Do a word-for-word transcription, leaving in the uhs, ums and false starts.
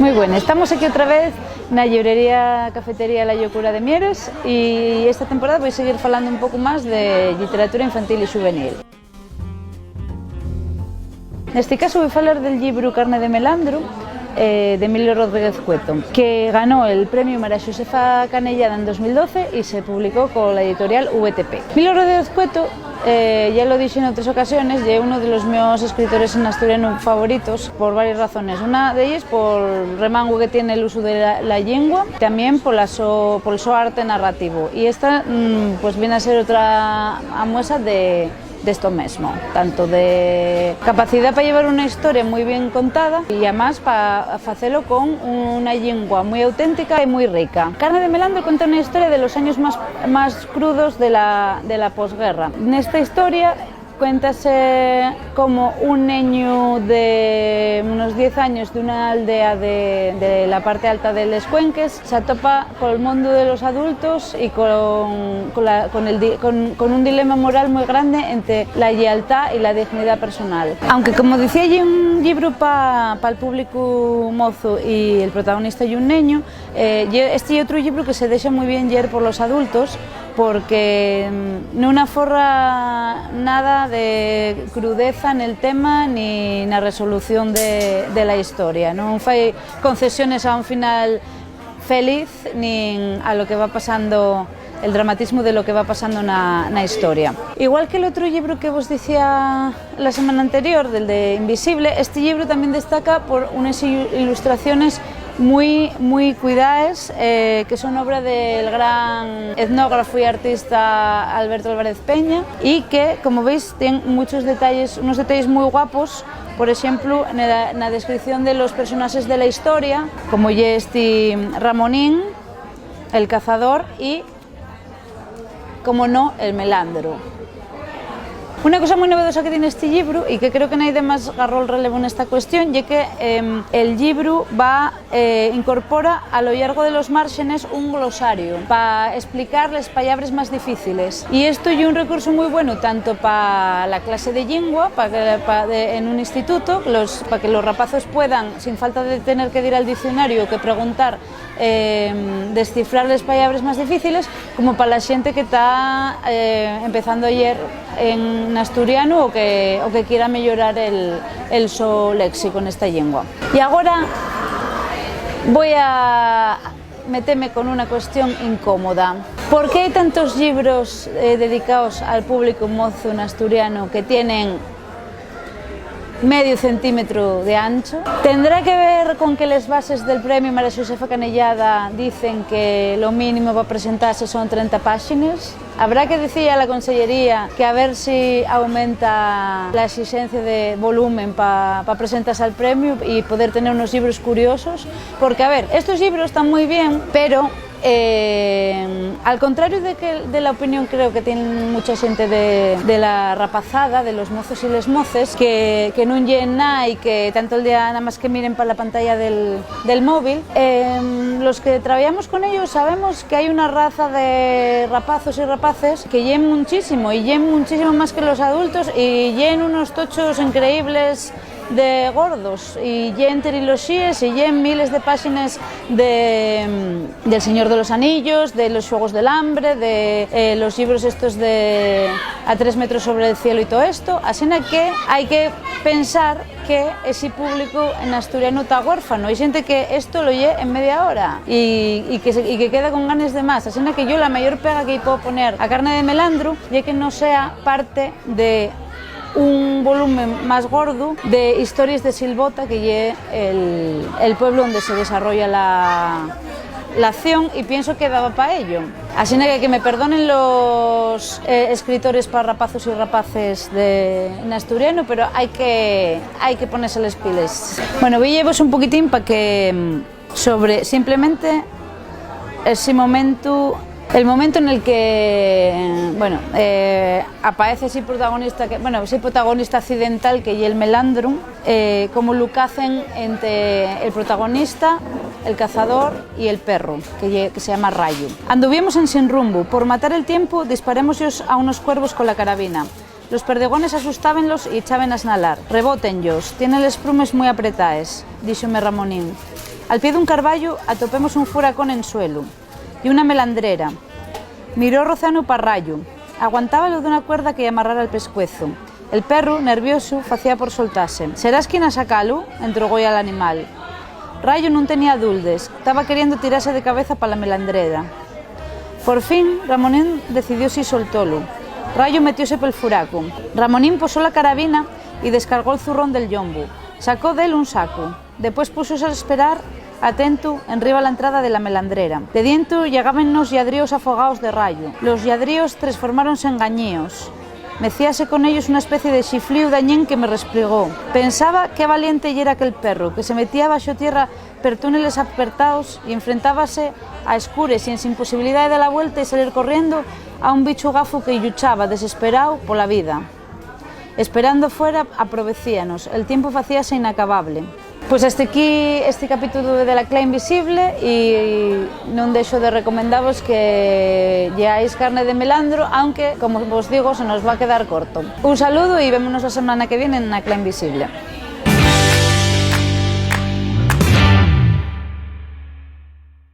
Mui buena, estamos aquí otra vez na llibrería cafetería La Llocura de Mieres, y esta temporada voi seguir falando un poco más de lliteratura infantil y xuvenil. Nesti caso voi falar del llibru Carne de Melandru, eh, d'Emilio Rodríguez Cueto, que ganó el premiu María Xosefa Canellada en dos mil doce y se publicó con la editorial V T P. Emilio Rodríguez Cueto, eh, ya lo dije en otras ocasiones, ye uno de los meus escritores en asturiano favoritos por varias razones. Una d'elles pol remangu que tien el usu de la, la llingua, tamién pola so, pol so arte narrativo. Y esta, mm, pues, viene a ser otra amuesa de, d'esto mesmo, tanto de capacidá pa llevar una historia mui bien contada y, amás, pa facelo con una llingua mui auténtica y mui rica. Carne de Melandru cuenta una historia de los años más, más crudos de la, de la posguerra. Nesta historia cuéntase como un neñu de unos diez años d'una aldea de, de la parte alta de les Cuenques s'atopa col mundu de los adultos y con, con la, con el di-, con, con un dilema moral mui grande ente la llialtá y la dignidá personal. Aunque, como dicía, ye un llibru pa, pal públicu mozu y el protagonista ye un neñu, eh, ye, este ye otru llibru que se dexa mui bien lleer por los adultos, porque, mm, nun aforra nada de crudeza nel tema ni na resolución de, de la historia. Nun fai concesiones a un final feliz nin a lo que va pasando, el dramatismo de lo que va pasando na, na historia. Igual que l'otru llibru que vos dicía la semana anterior, del de Invisible, este llibru tamién destaca por unes ilu-, ilustraciones mui, mui cuidaes, eh, que son obra del gran etnógrafu y artista Alberto Álvarez Peña, y que, como veis, tien muchos detalles, unos detalles mui guapos, por exemplu, na, na descripción de los personaxes de la historia, como ye esti Ramonín, el cazador, y, como no, el melandru. Una cosa mui novedosa que tien esti llibru, y que creo que naide más garró'l relevu nesta cuestión, ye que, em, el llibru va, eh, incorpora a lo llargo de los márxenes un glosario pa esplicar les pallabres más difíciles. Y esto ye un recurso mui bueno tanto pa la clase de llingua, pa que, pa de, en un instituto, los, pa que los rapazos puedan, sin falta de tener que dir al diccionario o que preguntar, eh, descifrar les pallabres más difíciles, como pa la xente que ta, eh, empezando a lleer en asturianu o que, o que quiera meyorar el, el so léxico nesta llingua. Y agora voi a meteme con una cuestión incómoda. ¿Por qué hai tantos llibros, eh, dedicaos al públicu mozu n'asturianu que tienen medio centímetru de ancho? ¿Tendrá que ver con que les bases del premiu María Xosefa Canellada dicen que lo mínimo pa presentase son trenta páxines? ¿Habrá que dicir a la consellería que a ver si aumenta la esixencia de volumen pa, pa presentase al premiu y poder tener unos llibros curiosos? Porque, a ver, estos llibros tán mui bien, pero, eh, al contrario de que, de la opinión, creo, que tien mucha xente de, de la rapazada, de los mozos y les moces, que, que nun lleen nada y que tanto el día nada más que miren pa la pantalla del, del móvil, eh, los que trabajamos con ellos sabemos que hai una raza de rapazos y rapaces que lleen munchísimo, y lleen munchísimo más que los adultos, y lleen unos tochos increíbles de gordos, y lleen triloxíes, y lleen miles de páxines de, mm, del Señor de los Anillos, de los Xuegos del Hambre, de, eh, los llibros estos de A tres metros sobre el cielo y todo esto. Asina que hai que pensar que esi públicu en asturianu ta huérfano. Hai xente que esto lo lle en media hora y, y que se, y que queda con ganes de más. Asina que yo la mayor pega que-y puedo poner a Carne de Melandru ye que no sea parte de un volumen más gordu de historias de Silbota, que ye el, el pueblo onde se desarrolla la, la acción, y pienso que daba pa ello. Asina que, que me perdonen los, eh, escritores pa rapazos y rapaces de, en asturiano, pero hai que, hai que ponese les piles. Bueno, voy a llevos un poquitín pa que, mm, sobre simplemente ese momento, el momento en el que, bueno, eh, aparece ese protagonista, que, bueno, ese protagonista accidental que ye el melandru, eh, como lo qu'hacen entre el protagonista, el cazador y el perro, que ye, que se llama Rayu. Anduvimos en sin rumbo. Por matar el tiempo, disparémos-yos a unos cuervos con la carabina. Los perdigones asustábenlos y echaben a esnalar. Rebóten-yos, tienen les prumes mui apretaes, díxome Ramonín. Al pie d'un carballu atopemos un furacón en suelu y una melandrera. Miró rozanu pa Rayu. Aguantábalu d'una cuerda que-y amarrara al pescuezu. El perru, nerviosu, facía por soltase. "¿Serás quien a sacalu?", entruegó-y al animal. Rayu nun tenía duldes, taba queriendo tirase de cabeza pa la melandrera. Por fin, Ramonín decidió si soltolu. Rayu metióse pel furacu. Ramonín posó la carabina y descargó'l zurrón del llombu. Sacó d'él un sacu. Depués púsose a esperar, atentu, enriba la entrada de la melandrera. De dientru llegaben unos lladríos afogaos de Rayu. Los lladríos tresformáronse en gañíos. Mecíase con ellos una especie de xiflíu dañín que me resplegó. Pensaba qué valiente yera aquel perru, que se metía baxo tierra per túneles apertaos y enfrentábase a escures y ensin posibilidá de dar la vuelta y salir corriendo a un bichu gafu que lluchaba, desesperao, pola vida. Esperando fuera, aprovecíanos. El tiempu facíase inacabable. Pues hasta aquí esti capítulo de La Cla Invisible y nun dexo de recomendavos que lleáis carne de melandru, aunque, como vos digo, se nos va quedar corto. Un saludu y vémonos la semana que viene en La Cla Invisible.